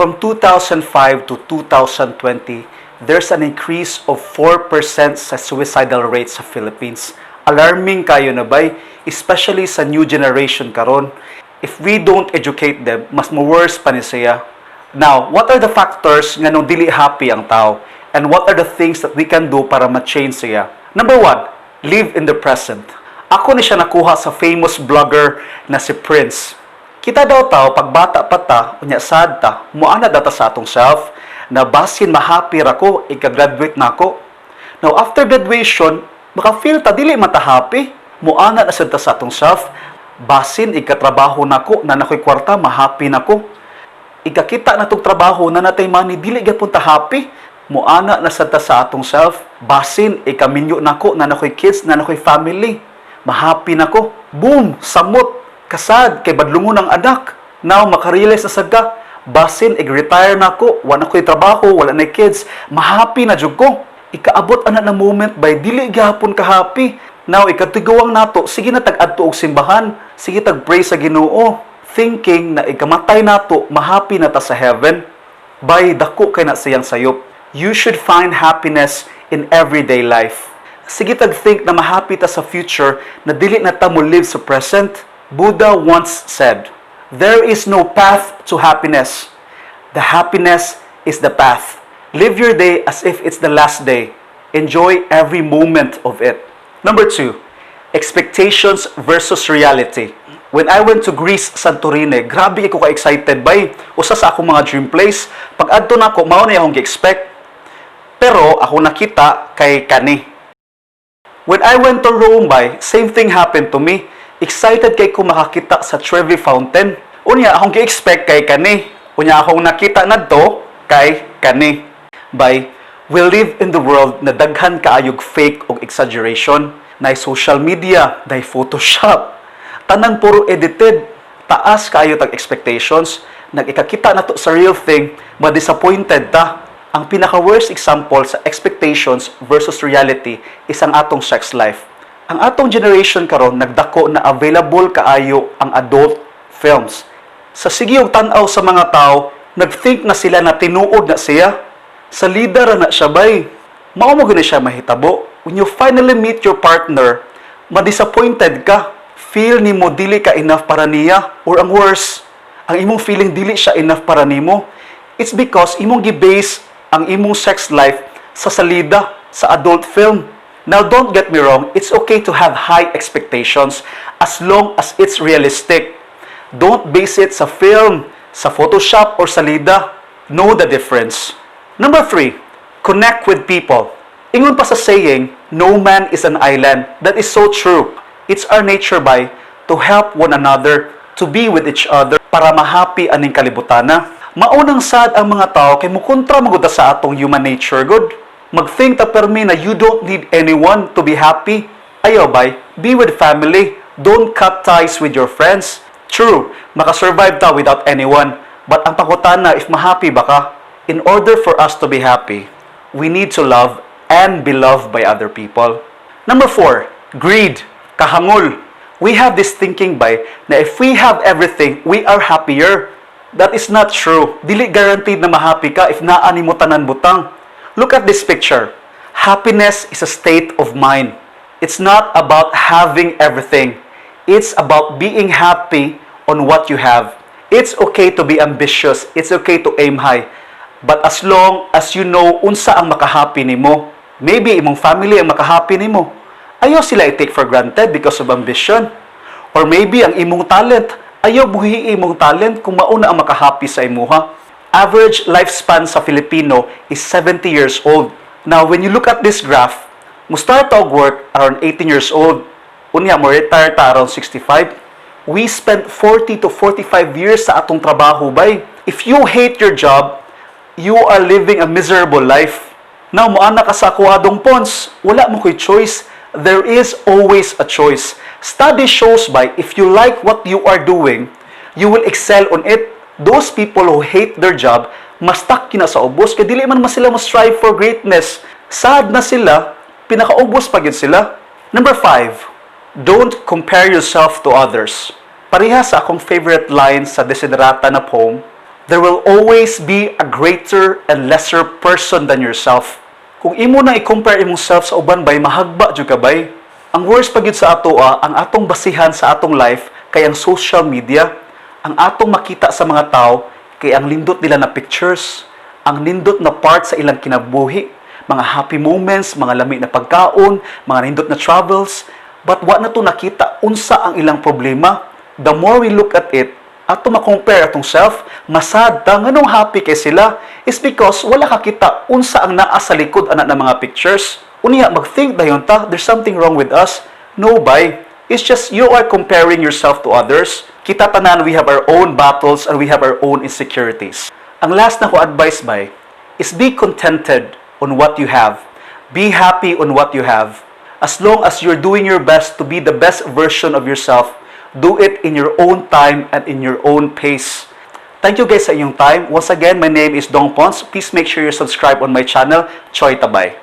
From 2005 to 2020, there's an increase of 4% sa suicidal rate sa Philippines. Alarming kaayo na bay, especially sa new generation karon. If we don't educate them, mas mo worse pa ni siya. Now, what are the factors nga nganong dili happy ang tao? And what are the things that we can do para ma-change siya? Number one, live in the present. Ako ni siya nakuha sa famous blogger na si Prince. Kita daw tao, pag bata pa ta, unya sad ta, muana data sa atong self, na basin ma-happy ra ko, ika-graduate na ako. Now, after graduation, maka-feel ta, dili man ta happy. Muana na sad ta sa atong self, basin ikatrabaho nako, na nakoy kwarta, ma-happy nako. Ikakita na tong trabaho na natay money, dili gyapon ta happy. Muana na sad ta sa atong self, basin ikaminyo nako, na nakoy kids, na nakoy family, ma-happy nako. Boom, samot, kasad kay badlungon ang anak. Now makarealize na sad ka, basin ig-retire nako, wala ko'y trabaho, wala na kids, ma-happy na jud ko. Ikaabot ana na moment bay, dili gyapon ka happy. Now ikatiguang nato, sige na tag adto og simbahan, sige tag pray sa Ginoo, thinking na ikamatay nato, ma-happy na ta sa heaven. Bay, dako kay na siyang sayop. You should find happiness in everyday life. Sige tag think na ma-happy ta sa future na dili na ta mo live sa present. Buddha once said, "There is no path to happiness. The happiness is the path." Live your day as if it's the last day. Enjoy every moment of it. Number two, expectations versus reality. When I went to Greece, Santorini, grabe ko ka-excited bay. Usa sa akong mga dream place. Pag adto nako, mao na akong gi-expect. Pero ako nakita kay kani. When I went to Rome bay, same thing happened to me. Excited kay ko makakita sa Trevi Fountain. Unya akong gi-expect kay kani. Unya akong nakita nadto kay kani. Bay, we live in the world na daghan kaayog fake og exaggeration. Nay social media, nay Photoshop. Tanan puro edited. Taas kaayo tag expectations. Nag-ikakita na to sa real thing, ma-disappointed ta. Ang pinaka-worst example sa expectations versus reality is ang atong sex life. Ang atong generation karon nagdako na available kaayo ang adult films. Sa sige og tan-aw sa mga tao, nag-think na sila na tinuod na siya. Sa leader na siya bay. Mao mo gani siya mahitabo. When you finally meet your partner, ma-disappointed ka. Feel nimo dili ka enough para niya or ang worse, ang imong feeling dili siya enough para nimo. It's because imong gi-base ang imong sex life sa salida, sa adult film. Now, don't get me wrong, it's okay to have high expectations as long as it's realistic. Don't base it sa film, sa Photoshop, or salida. Know the difference. Number three, connect with people. Ingon pa sa saying, "No man is an island." That is so true. It's our nature bay to help one another, to be with each other, para ma-happy aning kalibutana. Maunang sad ang mga tao kay mukontra magud ta sa atong human nature good. Mag-think ta permi na you don't need anyone to be happy. Ayaw bay, be with family. Don't cut ties with your friends. True, makasurvive ta without anyone. But ang pangutana, if ma-happy ba ka? In order for us to be happy, we need to love and be loved by other people. Number four, greed, kahangol. We have this thinking bay na if we have everything, we are happier. That is not true. Dili guaranteed na ma-happy ka if naa nimo tanan butang. Look at this picture. Happiness is a state of mind. It's not about having everything. It's about being happy on what you have. It's okay to be ambitious. It's okay to aim high. But as long as you know unsa ang makahappy nimo, maybe imong family ang makahappy nimo. Ayaw sila i-take for granted because of ambition. Or maybe ang imong talent, ayaw buhi imong talent kung mauna ang makahappy sa imuha. Average lifespan sa Filipino is 70 years old. Now, when you look at this graph, mo start og work around 18 years old. Unya, mo retire ta around 65. We spent 40 to 45 years sa atong trabaho bay. If you hate your job, you are living a miserable life. Now, moana ka sa kuadong pons, wala mo ko'y choice. There is always a choice. Study shows bay if you like what you are doing, you will excel on it. Those people who hate their job, mas stuck kina sa ubos, kay dili man mas sila mo strive for greatness. Sad na sila, pinakaubos pa gyud sila. Number five, don't compare yourself to others. Pareha sa akong favorite line sa Desiderata na poem, There will always be a greater and lesser person than yourself. Kung imo na i-compare imong self sa uban bay, mahagba jud ka bay. Ang worst pa gyud sa ato, ang atong basihan sa atong life kay ang social media. Ang atong makita sa mga tao kay ang nindot nila na pictures, ang nindot na part sa ilang kinabuhi, mga happy moments, mga lami na pagkaon, mga nindot na travels, but wa nato nakita unsa ang ilang problema. The more we look at it, ato ma-compare atong self, ma-sad ta, nganong happy kay sila, is because wala ka kita unsa ang naa sa likod ana ng mga pictures. Unya mag-think dayon ta, there's something wrong with us. No, bay. It's just you are comparing yourself to others. Kita tanan, we have our own battles and we have our own insecurities. Ang last na ko advice bay is be contented on what you have. Be happy on what you have. As long as you're doing your best to be the best version of yourself, do it in your own time and in your own pace. Thank you guys sa inyong time. Once again, my name is Dong Pons. Please make sure you subscribe on my channel, Choi Tabay.